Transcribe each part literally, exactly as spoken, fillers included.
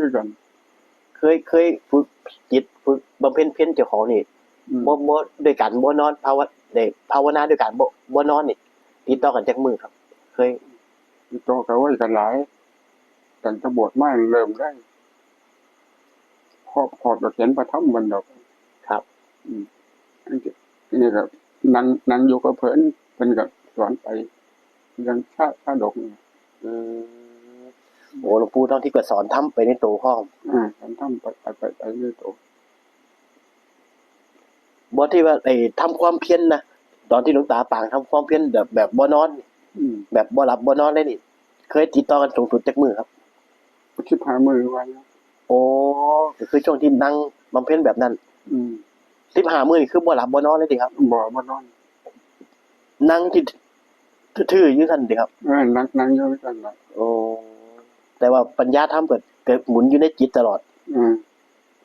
คือกัน เคย เคยฝึกจิต ฝึกบำเพ็ญเพียรเจ้าของนี่ อืม บ่ บ่ ด้วยกันบ่นอน ภาวะ ได้ภาวนาด้วยกันบ่ บ่นอนนี่ ติดต่อกันจักมื้อครับ เคย ติดต่อกันไว้กันหลาย ตั้งแต่บวชมาเริ่มได้ ครอบ ครอบเสถียรพระธรรมบันดอก ครับ อืม อันนี้ นี่ก็นั่ง นั่งอยู่กับเพิ่น เพิ่นก็สอนไป เรื่องชา ชาดกนี่ อืม โอ้ หลวงปู่ทองทิพย์ก็สอนธรรมไปในตัวพร้อม อ่า สอนธรรมไป ไป ไป ไปในตัว บ่ที่ว่าไอ้ทำความเพียรนะ ตอนที่หลวงตาปางทำความเพียรแบบ แบบบ่นอน อืม แบบบ่หลับบ่นอนเลยนี่ เคยติดต่อกันสูงสุดจักมื้อครับ สิบห้ามื้อว่าอยู่ โอ้ ก็คือช่วงที่นั่งบำเพ็ญแบบนั้น อืม สิบห้ามื้อนี่คือบ่หลับบ่นอนเลยติครับ บ่ บ่นอน นั่งที่ทื่อๆอยู่ซั่นติครับ เออ นั่ง นั่งอยู่ซั่นน่ะ โอ้ แต่ว่าปัญญาธรรมก็ ก็หมุนอยู่ในจิตตลอด อืม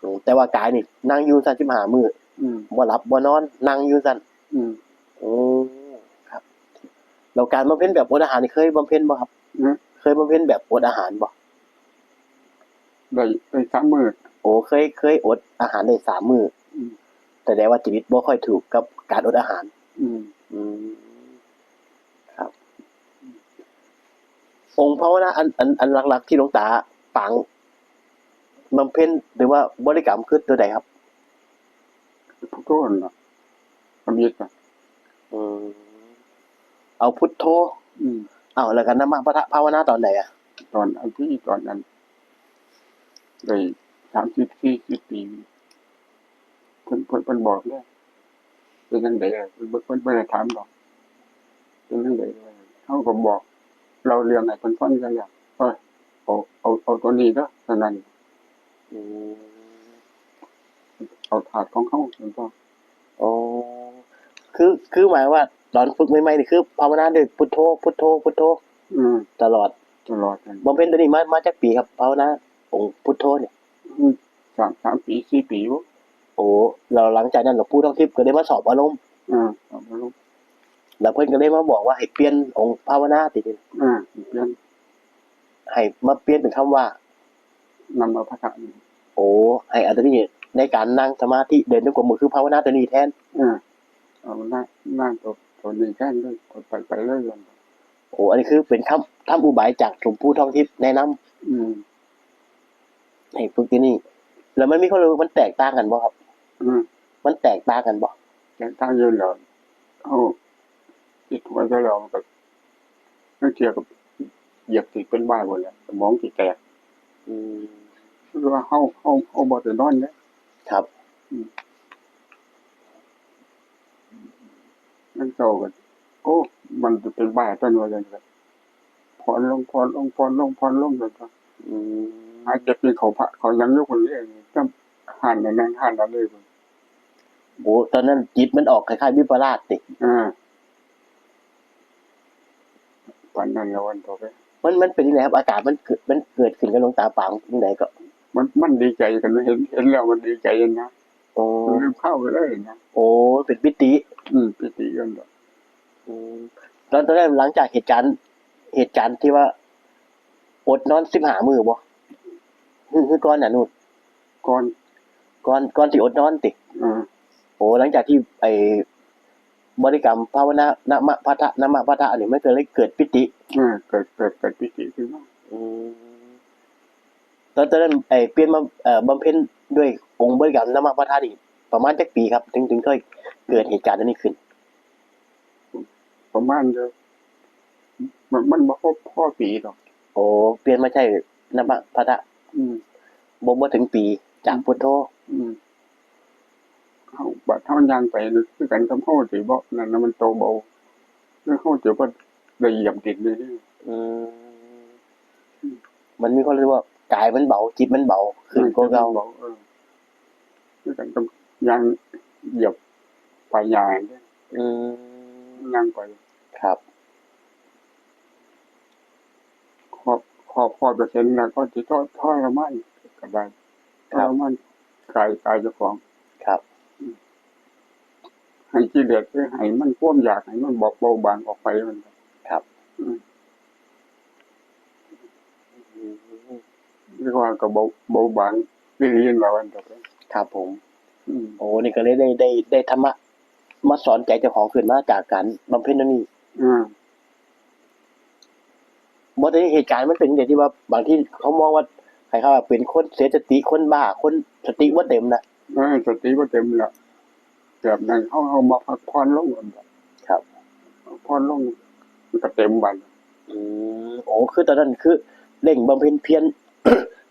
อืม แต่ว่ากายนี่นั่งอยู่ซั่นสิบห้ามื้อ อืม บ่หลับบ่นอน นั่งอยู่ซั่น อืม โอ้ ครับ แล้วการบำเพ็ญแบบอดอาหารนี่เคยบำเพ็ญบ่ครับ อืม เคยบำเพ็ญแบบอดอาหารบ่ ได้ ได้สามมื้อ โอ้ เคย เคยอดอาหารได้สามมื้อ อืม แสดงว่าชีวิตบ่ค่อยถูกกับการอดอาหาร อืม อืม ครับ องค์ภาวนาอัน อัน อันหลักๆที่หลวงตาปางบำเพ็ญหรือว่าบริกรรมคือตัวใดครับ พุทโธนั่นล่ะ ทำอิดน่ะ อืม เอาพุทโธ อืม เอา แล้วก็นามะพุทธะภาวนาตอนใดอะ ตอนอันที่ ตอนนั้น ได้สามสิบ สี่สิบปี เพิ่น เพิ่น เพิ่นบอกเลย เป็นจั่งใดอะ เพิ่น เพิ่น เพิ่นบ่ได้ถามดอก เป็นจั่งใด เฮาก็บอก เล่าเรื่องให้เพิ่นฟังจั่งซี้ เออ เอา เอา เอาตัวนี้เด้อ เท่านั้น อืม เอาธาตุของเฮา เพิ่นว่า อ๋อ คือ คือหมายว่าตอนฝึกใหม่ๆนี่คือภาวนาด้วยพุทโธ พุทโธ พุทโธ อืม ตลอด ตลอด บำเพ็ญตัวนี้มา มาจักปีครับ ภาวนาองค์พุทโธเนี่ย อืม สาม สามปี สี่ปีอยู่ โอ้ แล้วหลังจากนั้นหลวงปู่ทองทิพย์ก็ได้มาสอบอารมณ์ อ่า สอบอารมณ์ แล้วเพิ่นก็ได้มาบอกว่าให้เปลี่ยนองค์ภาวนาติ อ่า เปลี่ยน ให้มาเปลี่ยนเป็นคำว่า นามะพุทธะนี่ โอ้ ให้เอาตัวนี้ในการนั่งสมาธิเดินจงกรมก็คือภาวนาตัวนี้แทน อ่า เอานั่ง นั่งตัว ตัวนี้แทนเลย ไป ไปเลย โอ้ อันนี้คือเป็นคำ คำอุบายจากหลวงปู่ทองทิพย์แนะนำ อืม ให้ฝึกที่นี่ แล้วมันมีความรู้ มันแตกต่างกันบ่ครับ อืม มันแตกต่างกันบ่ แตกต่างอยู่แล้ว เฮาคิดว่าจะลองกับ บางเทื่อก็อยากสิเป็นบ้าหมดแหละ สมองสิแตก อืม คือว่าเฮา เฮา เฮาบ่ได้นอนเด้ ครับ อืม นั่งเศร้าก็ โอ้ มันจะเป็นบ้าตัวนี้ว่าจั่งซี้ ผ่อนลง ผ่อนลง ผ่อนลง ผ่อนลง แล้วก็ อืม หาเก็บกินข้าวพระ ข้าวหยังอยู่คนเดียว จำหันอันนั้นหันอันนี้ โอ้ ตอนนั้นจิตมันออกคล้ายๆวิปลาสติ อ่า ปานนั้นแล้ววันต่อไป มัน มันเป็นยังไงครับ อาการมันเกิด มันเกิดขึ้นกับหลวงตาปางยังไงก็ มัน มันดีใจกัน เห็น เห็นแล้วมันดีใจนะ โอ้ ลืมข้าวไปเลยนะ โอ้ เป็นปิติ อืม ปิติกันแบบ อืม ตอน ตอนนั้นหลังจากเหตุการณ์ เหตุการณ์ที่ว่าอดนอนสิบห้ามื้อบ่ คือ คือก่อนน่ะนู่น ก่อน ก่อน ก่อนที่อดนอนติ อืม โอ้ หลังจากที่ไอ้บริกรรมภาวนา นะมะพุทธะ นะมะพุทธะ อันนี้มันก็เลยเกิดปิติ อืม เกิด เกิด เกิดปิติขึ้นมา อืม ตอน ตอนนั้นไอ้เปลี่ยนมา เอ่อ บำเพ็ญด้วยองค์บริกรรมนะมะพุทธะนี่ประมาณจักปีครับ ถึง ถึงค่อยเกิดเหตุการณ์อันนี้ขึ้น ประมาณเดียว มัน มันบ่ครบพอปีดอก โอ้ เปลี่ยนมาใช้นะมะพุทธะ อืม บ่ บ่ถึงปี จากพุทโธ อืม เฮา บัดเฮาย่างไปคือกันกับเฮาสิบ่ นั่นน่ะมันโตเบา คือเฮาสิบ่ได้เหยียบดินเลยเด้ อืม มันมีความรู้สึกว่ากายมันเบา จิตมันเบาขึ้นกว่าเก่า เออ จิตมันเบา เออ คือกันกับย่างเหยียบปลายหญ้าเด้ อืม ย่างไป ครับ ครอบ ครอบ ครอบจะเห็นแล้วก็สิทร ทรมานก็ได้ ครับ ทรมานกาย กายเจ้าของ ครับ อืม ให้กิเลส ให้มันความอยาก ให้มันเบา เบาบางออกไปมัน ครับ อืม อืม เรียกว่าก็เบา เบาบางอีหลีนั่นล่ะว่าซั่นเถาะ ครับผม อืม โอ้ นี่ก็เลยได้ ได้ ได้ธรรมะมาสอนใจเจ้าของขึ้นมาจากการบำเพ็ญอันนี้ อืม บ่ แต่เหตุการณ์มันเป็นจั่งใดที่ว่าบางทีเขามองว่า คล้ายๆว่าเป็นคนเสียสติ คนบ้า คนสติบ่เต็มน่ะ เออ สติบ่เต็มล่ะ แบบนั้น เฮา เฮามาพักผ่อนลงก่อน ครับ พักผ่อนลง มันก็เต็มบัด อืม โอ้ คือตอนนั้นคือเร่งบำเพ็ญเพียร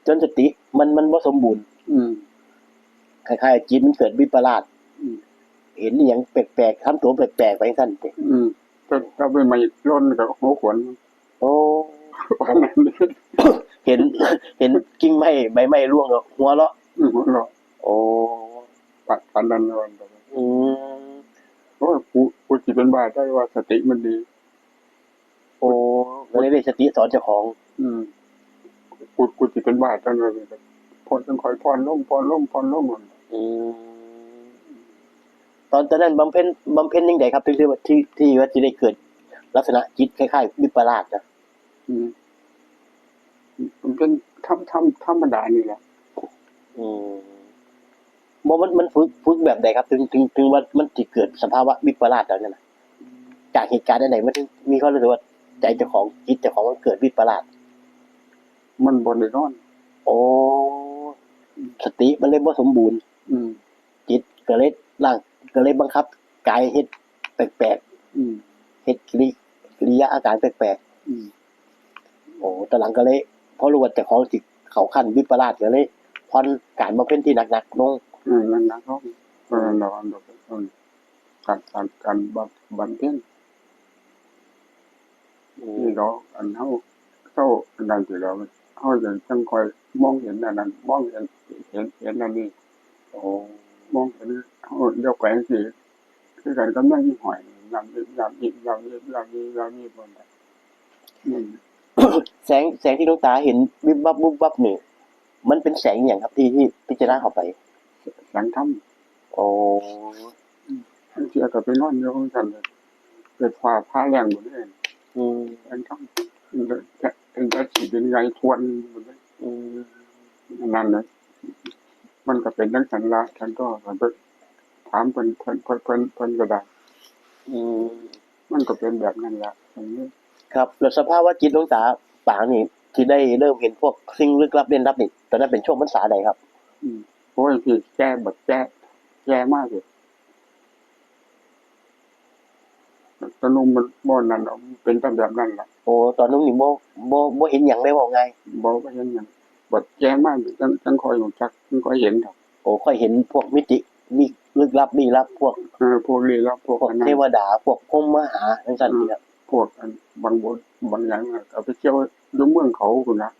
จนสติมัน มันบ่สมบูรณ์ อืม คล้ายๆจิตมันเกิดวิปลาส อืม เห็นอิหยังแปลกๆ ทำตัวแปลกๆ ไปจั่งซั้นติ อืม ก็ ก็ไปไหม้ร่นกับหัวขวัญ โอ้ เห็น เห็นกิ่งไม้ใบไม้ร่วงก็หัวเราะ อืม หัวเราะ โอ้ ปะ ปานนั้นว่า อืม โอ้ย กู กูสิเป็นบ้าได้ว่าสติมันดี โอ้ ก็เลยได้สติสอนเจ้าของ อืม กู กูสิเป็นบ้าจั่งเลย พอจั่งค่อยผ่อนลง ผ่อนลง ผ่อนลง อืม ตอน ตอนนั้นบำเพ็ญ บำเพ็ญจั่งใดครับ ที่ ที่ว่า ที่ ที่ว่าสิได้เกิดลักษณะจิตคล้ายๆวิปลาสนะ อืม มันเป็นธรรม ธรรม ธรรมดานี่แหละ อืม บ่ มัน มันฝึก ฝึกแบบใดครับ ถึง ถึง ถึงว่ามันสิเกิดสภาวะวิปลาสแบบนั้นน่ะ จากเหตุการณ์อันใดมันถึงมีความรู้สึกว่าใจเจ้าของ จิตเจ้าของมันเกิดวิปลาส มันบ่ได้นอน โอ้ สติมันเลยบ่สมบูรณ์ อืม จิตก็เลยร่าง ก็เลยบังคับกายเฮ็ดแปลกๆ อืม เฮ็ดกิริ กิริยาอาการแปลกๆ อืม โอ้ ตอนหลังก็เลย พอรู้ว่าเจ้าของสิเข้าขั้นวิปลาสก็เลยผ่อนการบำเพ็ญที่หนักๆลง อืม หนักๆลง เออ ระวังดอก เออ การ การ การบำ บำเพ็ญ อืม นี่ดอก อันเฮา เฮาอันนั้นสิดอก เฮาจั่ง จั่งค่อยมองเห็นอันนั้น มองเห็น เห็น เห็นอันนี้ โอ้ มองเห็น เฮาเลี้ยวไปจั่งซี้ คือกันกับแมงอีหอย ยามยิบ ยามยิบ ยามยิบ ยามยิบ ยามยิบ บนน่ะ อืม แสง แสงที่หลวงตาเห็นวิบวับ วุบวับนี่ มันเป็นแสงอหยังครับ ที่ ที่พิจารณาเข้าไป แสงธรรม โอ้ อืม บางเทื่อก็ไปนอนอยู่จั่งซั้นเลย เกิดฟ้าผ่าแรงหมดเลย อืม แสงธรรม เป็นแบบ เป็นแบบสิเป็นไงทวนหมดเลย อืม นั่นน่ะ มันก็เป็นจั่งซั้นล่ะ ฉันก็ไปถามเพิ่น เพิ่น เพิ่น เพิ่น เพิ่นก็ได้ อืม มันก็เป็นแบบนั้นล่ะ อันนี้ ครับ แล้วสภาวะจิตหลวงตาปางนี่ ที่ได้เริ่มเห็นพวกสิ่งลึกลับเร้นลับนี่ ตอนนั้นเป็นช่วงพรรษาใดครับ อืม โอ้ย พี่ แก่ บักแก่ แก่มากเลย แต่หนุ่มมันบ่นั่นดอก มันเป็นแต่แบบนั้นล่ะ โอ้ ตอนหนุ่มนี่บ่ บ่ บ่เห็นหยังเลย เว้าง่าย บ่ บ่เห็นหยัง บัดแก่มาจั่ง จั่งค่อยรู้จัก จั่งค่อยเห็นดอก โอ้ ค่อยเห็นพวกมิติลี้ ลึกลับลี้ลับ พวก เออ พวกลี้ลับ พวก พวกอันนั้น เทวดา พวกพรหมมาหาจั่งซั้น เออ ติครับ พวกอันบางบทบางอย่างน่ะ เอาไปเที่ยวอยู่เมืองเขาพู้นนะ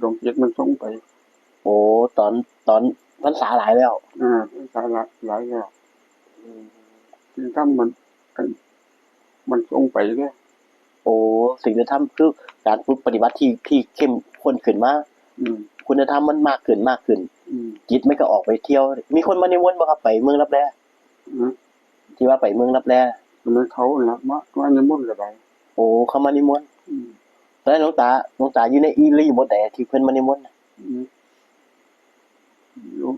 ดวงจิตมันส่งไป โอ้ ตอน ตอนพรรษาหลายแล้ว เออ พรรษาหลาย หลายแล้ว อืม ศีลธรรมมัน มันส่งไปเด้ โอ้ ศีลธรรมคือการฝึกปฏิบัติที่ ที่เข้มข้นขึ้นมา อืม คุณธรรมมันมากขึ้น มากขึ้น อืม จิตมันก็ออกไปเที่ยว มีคนมานิมนต์บ่ครับ ไปเมืองลับแล อืม ที่ว่าไปเมืองลับแล แม่นเขาหั่นล่ะ มา มานิมนต์ก็ได้ โอ้ เขามานิมนต์ อืม ตอนนั้นหลวงตา หลวงตาอยู่ในอิริยาบถใดที่เพิ่นมานิมนต์น่ะ อืม อยู่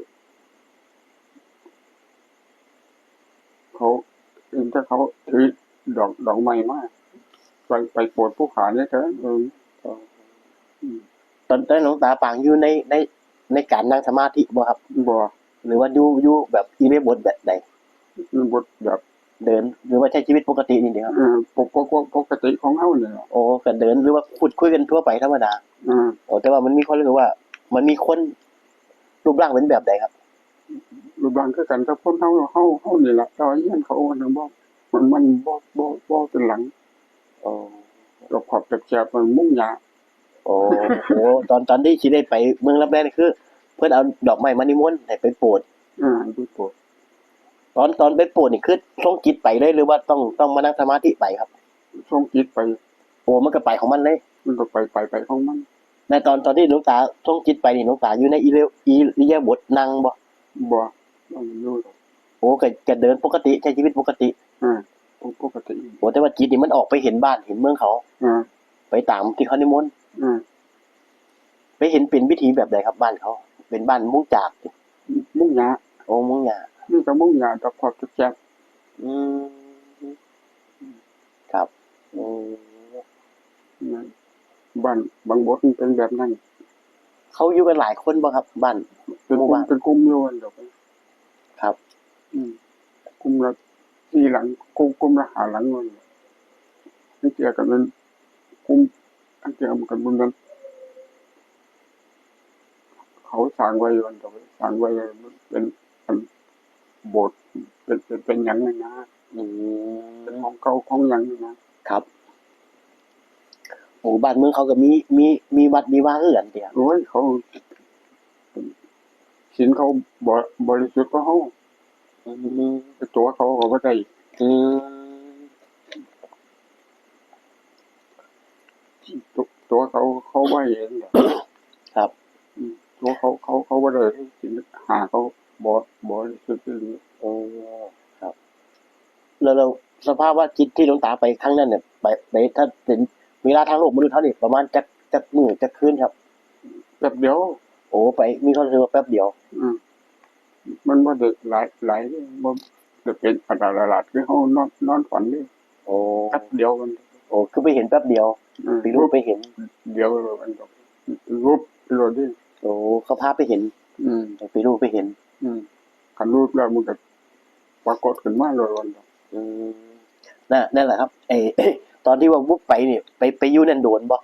เขา เห็นแต่เขาถือดอก ดอกไม้มา ไป ไปโปรดผู้ขาเนี่ยเถอะ เออ อืม ตอน ตอนหลวงตาปางอยู่ใน ใน ในการนั่งสมาธิบ่ครับ บ่ หรือว่าอยู่ อยู่แบบอิริยาบถแบบใด อิริยาบถแบบ เดิน หรือว่าใช้ชีวิตปกตินี่เดียว เออ ปก ปก ปก ปกติของเฮานี่ล่ะ โอ้ ก็เดินหรือว่าพูดคุยกันทั่วไปธรรมดา อืม โอ้ แต่ว่ามันมีความรู้สึกว่า มันมีคนรูปร่างเป็นแบบใดครับ รูปร่างคือกันกับคนเฮา เฮา เฮานี่ล่ะ แต่ว่าเฮือนเขามันบ่ มัน มันบ่ บ่ บ่เป็นหลัง อ๋อ รอบคอบแคบๆ มันมุงหญ้า โอ้โห ตอน ตอนที่สิได้ไปเมืองลับแลนี่คือ เพิ่นเอาดอกไม้มานิมนต์ให้ไปโปรด อ่า ไปโปรด ตอน ตอนไปโปรดนี่คือส่งจิตไปเลย หรือว่าต้อง ต้องมานั่งสมาธิไปครับ ส่งจิตไป โอ้ มันก็ไปของมันเลย มันก็ไป ไป ไปของมัน ในตอน ตอนที่หลวงตาส่งจิตไปนี่ หลวงตาอยู่ในอิริ อิริยาบถนั่งบ่ บ่ บ่อยู่ดอก โอ้ ก็ ก็เดินปกติ ใช้ชีวิตปกติ อ่า ปก ปกติ โอ้ แต่ว่าจิตนี่มันออกไปเห็นบ้าน เห็นเมืองเขา อ่า ไปตามที่เขานิมนต์ อ่า ไปเห็นเป็นวิถีแบบใดครับบ้านเขา เป็นบ้านมุงจาก มุงหญ้า โอ้ มุงหญ้า มีแต่มุงหญ้าดอกคอกแคบๆ อืม ครับ อืม นั่น บ้านบางบดมันเป็นแบบนั้น เขาอยู่กันหลายคนบ่ครับ บ้าน เป็นกลุ่ม หมู่บ้าน เป็นกลุ่มอยู่นั่นดอก ครับ อืม กลุ่มละสี่หลัง กลุ่ม กลุ่มละห้าหลังนั่นแหละ บางเทื่อก็เป็นกลุ่ม บางเทื่อมันก็บ่แม่น เขาสร้างไว้อยู่นั่นดอก สร้างไว้เป็น อัน โบสถ์ เป็น เป็น เป็นหยังนั่นนะ อืม เป็นของเก่าของหยังนั่นนะ ครับ โอ้ บ้านเมืองเขาก็มี มี มีวัดมีวาคือกันติครับ โอ้ย เขา ศีลเขาบ่ บริสุทธิ์กว่าเฮา อืม ตัวเขาก็บ่ได้ อืม ตัว ตัวเขา เขาบ่เห็นดอก ครับ อืม ตัวเขา เขา เขาบ่ได้ ศีลห้าเขาบ่ บริสุทธิ์อีหลี โอ้ ครับ แล้ว แล้วสภาวะจิตที่หลวงตาไปครั้งนั้นเนี่ย ไป ไป ถ้าเป็นเวลาทางโลกมนุษย์เฮานี่ประมาณจัก จักมื้อจักคืนครับ แป๊บเดียว โอ้ ไป มีความรู้สึกว่าแป๊บเดียว อืม มันบ่ได้หลาย หลาย บ่ได้เป็นขนาดหลาดคือเฮานอน นอนฝันเด้ โอ้ แป๊บเดียวมัน โอ้ คือไปเห็นแป๊บเดียว อืม ไปรู้ไปเห็น เดียวเลยมันก็วุบไปเลยเด้ โอ้ เขาพาไปเห็น อืม ไปรู้ไปเห็น อืม คันรู้แล้วมันก็ปรากฏขึ้นมาเลยมันก็ อืม นั่น นั่นแหละครับ ไอ้ ตอนที่ว่าวุบไปนี่ ไป ไปอยู่นั่นโดนบ่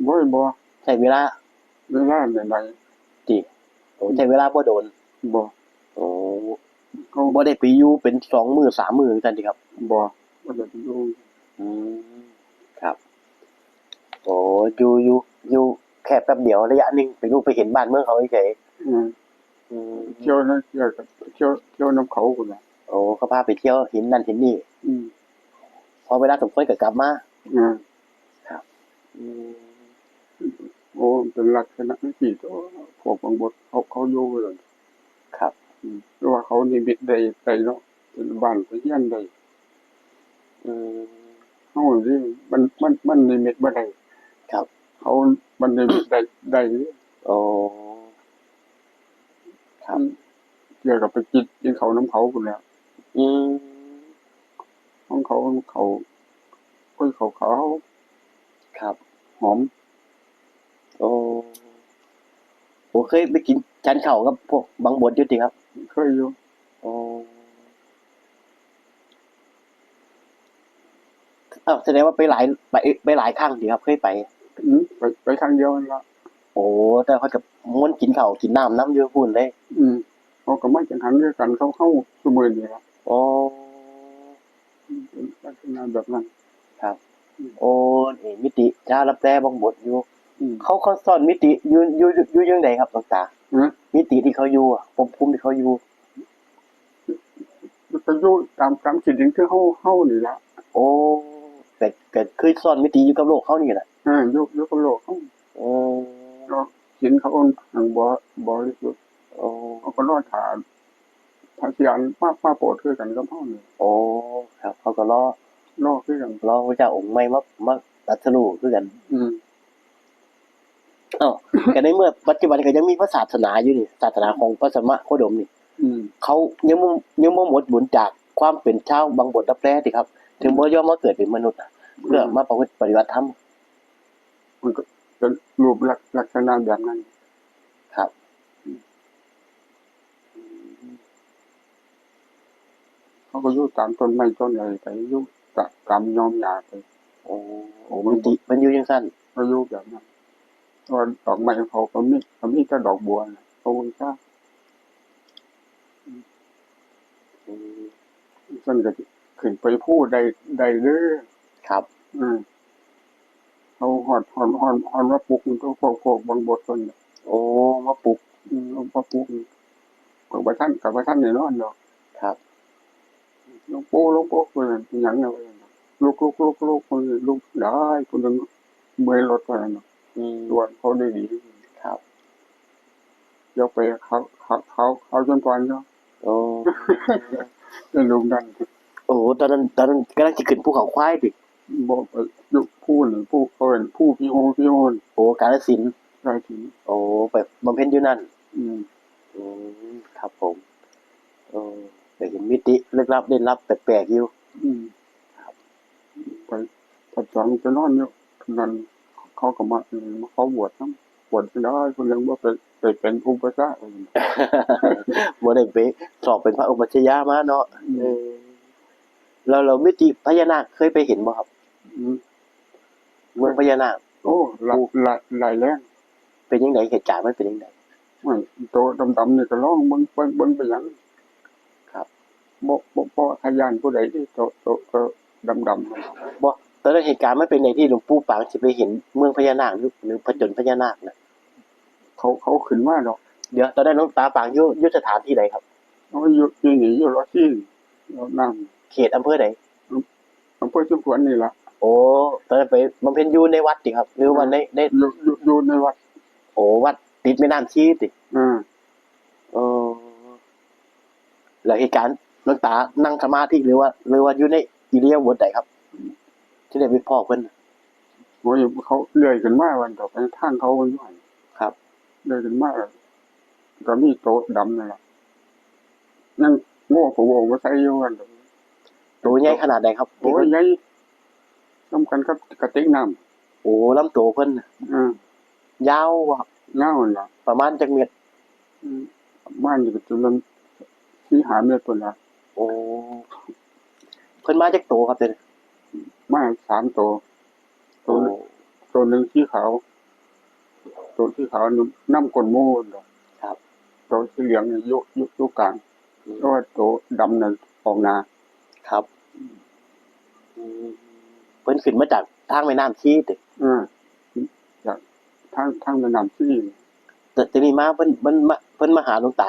บ่ บ่ ใช้เวลา เวลาหน่อยๆ ติ โอ้ ใช้เวลาบ่โดน บ่ โอ้ เขา บ่ได้ไปอยู่เป็นสองมื้อสามมื้อจังซั่นติครับ บ่ บ่ได้ไปอยู่ อืม ครับ โอ้ อยู่ อยู่ อยู่แค่แป๊บเดียว ระยะหนึ่ง ไปรู้ไปเห็นบ้านเมืองเขาเฉยๆ อืม อืม เที่ยวนะ เที่ยวกับ เที่ยว เที่ยวนำเขาพู้นน่ะ โอ้ เขาพาไปเที่ยวเห็นนั่นเห็นนี่ อืม พอเวลาสมควรก็กลับมา อืม ครับ อืม โอ้ เป็นลักษณะจั่งซี้ตั๊ว พวกบางบดเขา เขาอยู่เลย ครับ อืม หรือว่าเขานิมิตได้ ได้เนาะ เป็นบ้านเป็นเรือนได้ อืม เฮานี่มัน มัน มันนิมิตบ่ได้ ครับ เขา มันนิมิตได้ ได้เด้ อ๋อ ครับ อืม เทื่อก็ไปกิน กินข้าวนำเขาพู้นแหล้ว อืม ของเขา เขา โอ้ย เขาขาว ครับ หอม โอ้ โอ้ เคยไปกิน ฉันข้าวกับพวกบางบดอยู่ติครับ เคยอยู่ โอ้ อ้าว แสดงว่าไปหลาย ไป ไปหลายครั้งติครับ เคยไป อืม ไป ไปครั้งเดียวนั่นล่ะ โอ้ แต่เขาจะม่วนกินข้าวกินน้ำนำอยู่พู้นเลย อืม เขาก็มาจังหันคือกัน เขา เขาซุมื้อนี่ล่ะ อ๋อ เป็นลักษณะแบบนั้น ครับ อืม โอ้ นี่มิติชาวลับแลบางบดอยู่ อืม เขา เขาซ่อนมิติอยู่ อยู่ อยู่จั่งใดครับหลวงตา ฮะ มิติที่เขาอยู่อะ ภพภูมิที่เขาอยู่ ก็อยู่ตาม ตามจิตอย่างคือเฮา เฮานี่ล่ะ โอ้ ก็ ก็คือซ่อนมิติอยู่กับโลกเฮานี่แหละ เออ อยู่ อยู่กับโลกเฮา โอ้ เนาะ ศีลเขาอันบ่ บริสุทธิ์ โอ้ เขาก็รอถ่า พระเสียนมา มาโปรดคือกันกับเฮานี่ โอ้ ครับ เขาก็รอ รอคือกัน รอพระเจ้าองค์ใหม่มา มาตรัสรู้คือกัน อืม อ้าว ก็ในเมื่อปัจจุบันก็ยังมีพระศาสนาอยู่นี่ ศาสนาของพระสัมมาโคดมนี่ อืม เขายังบ่ ยังบ่หมดบุญจากความเป็นชาวบางบดลับแลติครับ ถึงบ่ยอมมาเกิดเป็นมนุษย์น่ะ เพื่อมาประพฤติปฏิบัติธรรม มันก็เป็นรูปลักษณ์ ลักษณะแบบนั้น ครับ เขาก็อยู่ตามต้นไม้ต้นอะไรไป อยู่ตะ ตามยอมหญ้าไป โอ้ โอ้ มันติ มันอยู่จั่งซั่น เขาอยู่แบบนั้น เพราะว่าดอกไม้เขาก็มี ก็มีแต่ดอกบัวน่ะ เขาก็ อืม ซั่นก็ขึ้นไปภูได้ ได้เด้อ ครับ อืม เขาฮอด ฮอด ฮอด ฮอดมาปลุกมันก็พวก พวกบางบดเพิ่นน่ะ โอ้ มาปลุก อืม มาปลุก ก็บ่ทัน ก็บ่ทันได้นอนดอก ครับ หลวงปู่ หลวงปู่ เพิ่นว่า "เป็นหยังเนี่ย ลุก ลุก ลุก ลุก" เพิ่นลุกได้ ผู้หนึ่งเมื่อยรถ ว่าซั่นเนาะ อืม ตรวจเขาได้ดี ครับ เดี๋ยวไปเขา เขา เขา เขาจนก่อนเนาะ โอ้ เป็นลุงดัน โอ้ ตอนนั้น ตอนนั้นกำลังสิขึ้นภูเขาควายติ บ่ ไปอยู่ภูนี่ ภู เขาเอิ้นภูพิโฮง พิโฮง โอ้ กาฬสินธุ์ ราศี โอ้ ไปบำเพ็ญอยู่นั่น อืม อืม ครับผม เออ ไปเห็นมิติลึกลับเร้นลับแปลกๆอยู่ อืม ครับ ไป พระสงฆ์จะนอนอยู่นั่น เขาก็มา เออ มาขอบวชนำ บวชจั่งใด๋ เพิ่นยังบ่ไป ไปเป็นอุปัชฌาย์ บ่ได้ไปสอบเป็นพระอุปัชฌาย์มาเนาะ อืม เออ แล้ว แล้วมิติพญานาคเคยไปเห็นบ่ครับ อืม เมืองพญานาค โอ้ หลาย โอ้ หลาย หลายแรง เป็นจั่งใด๋ เหตุการณ์มันเป็นจั่งใด๋ มันโตดำๆนี่ก็ลองเบิ่ง เบิ่ง เบิ่งเป็นหยัง ครับ บ่ บ่ บ่ทะยานผู้ใด๋เด้ โต โต โตดำๆ บ่ ตอนนั้นเหตุการณ์มันเป็นจั่งใด๋ที่หลวงปู่ปางสิไปเห็นเมืองพญานาค หรือ หรือผจญพญานาคน่ะ เขา เขาขึ้นมาดอก เดี๋ยว ตอนนั้นหลวงตาปางอยู่ อยู่สถานที่ใด๋ครับ โอ้ย อยู่ อยู่นี่ อยู่ลอซี่ อยู่นั่น เขตอำเภอใด๋ อำ อำเภอชุมพวนนี่ล่ะ โอ้ ตอนนั้นไปบำเพ็ญอยู่ในวัดติครับ หรือว่าใน ใน อยู่ อยู่ อยู่ในวัด โอ้ วัดติดแม่น้ำชีติ อ่า เออ แล้วเหตุการณ์หลวงตานั่งสมาธิ หรือว่า หรือว่าอยู่ในอิริยาบถใด๋ครับ ที่ได้ไปพ้อเพิ่น โอ้ย เขาเลื่อยขึ้นมาวันต่อไป ทางเขาอยู่หั่น ครับ เลื่อยขึ้นมา ก็มีโตดำนั่นล่ะ ยังโง่กว่าโว้มาใส่อยู่หั่น โตใหญ่ขนาดใด๋ครับ โอ้ย ใหญ่ ส่ำกันกับกระติกน้ำ โอ้ ลำโตเพิ่นน่ะ อืม ยาวบ่ครับ ยาวหั่นล่ะ ประมาณจักเมตร อืม ประมาณอยู่ประมาณสี่ห้าเมตรพุ้นล่ะ โอ้ เพิ่นมาจักโตครับเดี๋ยวนี้ มาสามโต โต โอ้ โตหนึ่งสีขาว โตสีขาวนี่นำก้นหมู่ดอก ครับ โตสีเหลืองนี่อยู่ อยู่ อยู่กลาง อืม แต่ว่าโตดำนั่นออกหน้า ครับ อืม เพิ่นขึ้นมาจากทางแม่น้ำชีติ อืม จากทาง ทางแม่น้ำชี แต่ทีนี้มาเพิ่น เพิ่นมา เพิ่นมาหาหลวงตา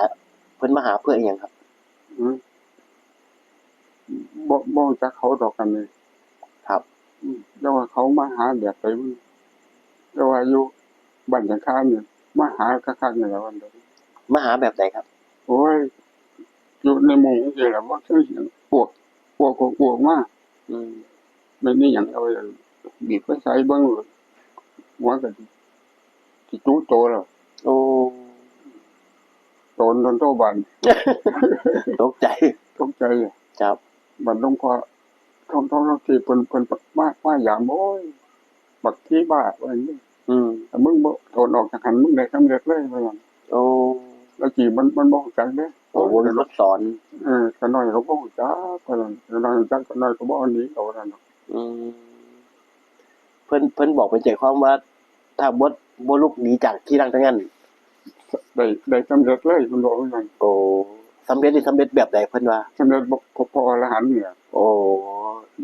เพิ่นมาหาเพื่ออิหยังครับ อืม บ่ บ่รู้จักเขาดอกอันนี้ ครับ อืม แต่ว่าเขามาหาแบบใด๋บุ แต่ว่าอยู่บ้านจั่งคานนี่ มาหาคักๆนี่ล่ะว่าซั่น มาหาแบบใด๋ครับ โอ้ย อยู่ในมุ้งจั่งซี้ล่ะ บ่เคยเห็น อ้วก อ้วก อ้วก อ้วกมา อืม แม่นอีหยัง เอาไว้บีบไฟใส่เบิ่ง หัวก็สิ สิจุโตแล้ว โอ้ โตนโดนโตบาน ตกใจ ตกใจ ครับ บัดหลวงพ่อท่อง ท่อง ท่องที่เพิ่น เพิ่นมา มายาม โอ้ย บักขี้บ้า ว่าอย่างนี้ อืม แต่มึงบ่โตนออกจากหั้น มึงได้สำเร็จเลย ว่าอย่างนั้น โอ้ แล้วจีมัน มันบ่รู้จักเด้ โอ้ บ่มีคนสอน เออ ก็น้อยก็บ่รู้จัก ว่าอย่างนั้น ก็น้อยรู้จัก ก็น้อยก็บ่เอาหนี เอาว่าอย่างนั้น อืม เพิ่น เพิ่นบอกเป็นใจความว่า ถ้าบ่ บ่ลุกหนีจากที่นั่งตรงนั้น ได้ ได้สำเร็จเลย เพิ่นบอกว่าอย่างนั้น โอ้ สำเร็จนี่สำเร็จแบบใดเพิ่นว่า สำเร็จบ่ พระ พระอรหันต์เนี่ย โอ้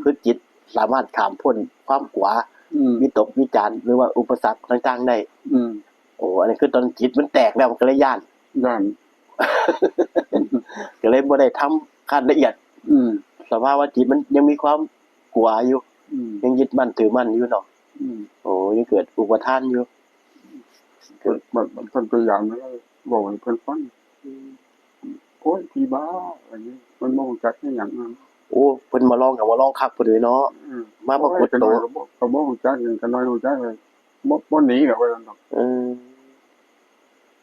คือจิตสามารถข้ามพ้นความกลัว อืม วิตกวิจารณ์ หรือว่าอุปสรรคต่างๆได้ อืม โอ้ อันนี้คือตอนจิตมันแตกแล้วมันก็เลยย้าน ย้าน ก็เลยบ่ได้ทำขั้นละเอียด อืม สภาวะจิตมันยังมีความกลัวอยู่ อืม ยังยึดมั่นถือมั่นอยู่เนาะ อืม โอ้ ยังเกิดอุปาทานอยู่ เพิ่น เพิ่น เพิ่นพยายามแล้วบอกให้เพิ่นฟัง อืม โอ้ย ผีบ้า อันนี้ มันบ่รู้จักอิหยังนะ โอ้ เพิ่นมาลองก็มาลองคักพุ้นเด้เนาะ อืม มาปรากฏโต โอ้ย ก็น้อยก็บ่ ก็บ่รู้จักหยัง ก็น้อยรู้จักเลย บ่ บ่หนีดอก ว่าซั่นดอก เออ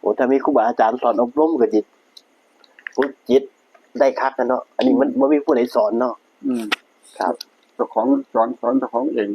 โอ้ ถ้ามีครูบาอาจารย์สอนอบรมก็สิฝึกจิตได้คักนะเนาะ อันนี้มัน อืม บ่มีผู้ใดสอนเนาะ อืม ครับ เจ้าของสอน สอนเจ้าของเอง